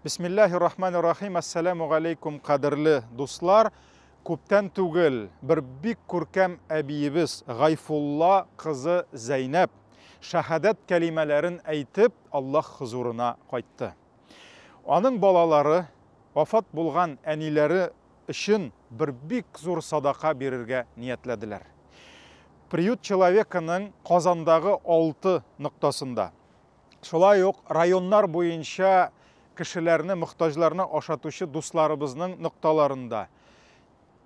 Бисмиллахир рахманир рахим. Ассаламу алейкум, кадерле дуслар. Күптән түгел бер бик күркәм әбиебез Гайфулла кызы Зәйнәп шәһадәт кәлимәләрен әйтеп Аллаһ хозурына кайтты. Аның балалары вафат булган әниләре өчен бер бик зур садака бирергә ниятләделәр. Приют человеканың Казандагы 6 ноктасында, шулай ук районнар буенча кешеләрне, мохтаҗларны ашатучы дусларыбызның нокталарында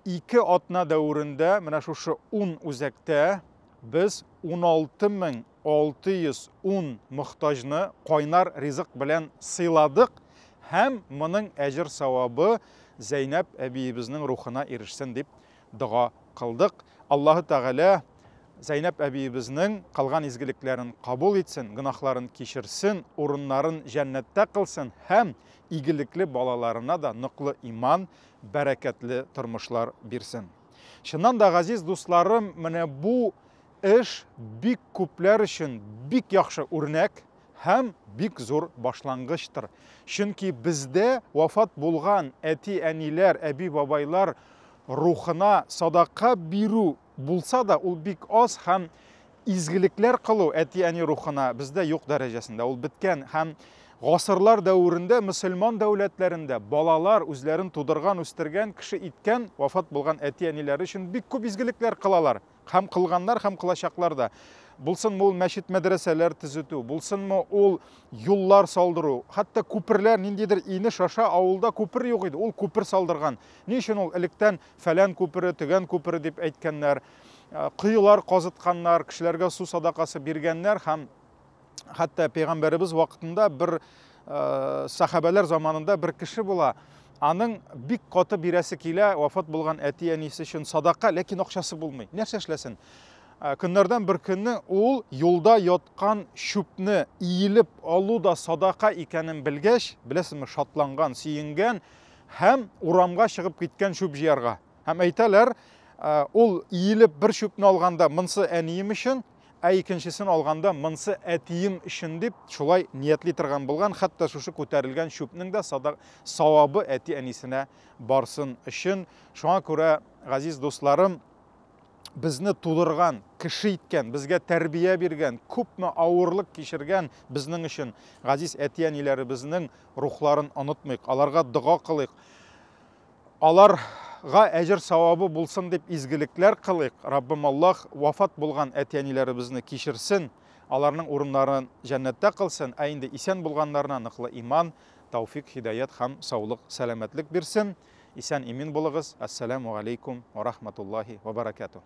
2 атна дәверендә менә шушы 10 үзәктә без 16610 мохтаҗны кайнар ризык белән сыйладык һәм моның әҗер савабы Зәйнәп әбиебезнең рухына ирешсен дип дога кылдык. Аллаһы Тәгалә Зәйнәп әбиебезнең кылган изгелекләрен кабул итсен, гөнаһларын кичерсен, урыннарын җәннәттә кылсын һәм игелекле балаларына да ныклы иман, бәрәкәтле тормышлар бирсен. Чыннан да, газиз дусларым, менә бу эш бик күпләр өчен бик яхшы үрнәк һәм бик зур башлангычтыр. Чөнки бездә вафат булган әти-әниләр, әби-бабайлар рухына садака бирү булса да, ул бик аз һәм изгелекләр кылу әти-әни рухына бездә юк дәрәҗәсендә, ул беткән. Һәм гасырлар дәверендә мөселман дәүләтләрендә балалар үзләрен тудырган, үстергән, кеше иткән, вафат булган әти-әниләре өчен бик күп изгелекләр кылалар. Һәм кылганнар, һәм кылачаклар да. Булсынмы ул мәчет-мәдрәсәләр төзетү, булсынмы ул юллар салдыру, хәтта күперләр, ниндидер инеш аша авылда күпер юк иде, ул күпер салдырган. Ни өчен ул электән фәлән күпере, төгән күпере дип әйткәннәр, коелар казытканнар, кешеләргә су садакасы биргәннәр һәм хәтта пәйгамбәребез вакытында бер сахабәләр заманында бер кеше була. Аның бик каты бирәсе килә, вафат булган әти-әнисе өчен садака, ләкин акчасы булмый. Нәрсә эшләсен? Көннәрдән бер көнне ул юлда яткан чүпне иелеп алу да садака икәнен белгәч, беләсезме, шатланган, сөенгән һәм урамга чыгып киткән чүп җыярга. Һәм әйтәләр, ул иелеп бер чүпне алганда, монсы әнием өчен, ә икенчесен алганда монсы әтием өчен дип шулай ниятли торган булган. Хәтта шушы күтәрелгән чүпнең дә савабы әти-әнисенә барсын өчен. Шуңа күрә, газиз дусларым, безне тудырган, кеше иткән, безгә тәрбия биргән, күпме авырлык кичергән безнең өчен газиз әти-әниләребезнең рухларын онытмыйк, аларга дога кылыйк. Аларга әҗер савабы булсын дип изгелекләр кылыйк. Раббым Аллаһ вафат булган әти-әниләребезне кичерсен, аларның урыннарын җәннәттә кылсын, ә инде исән булганнарына ныклы иман, тауфик, һидаят һәм саулык, сәламәтлек бирсен. Исән-имин булыгыз. Ассаламу алейкум ва рахматуллахи ва баракатуh.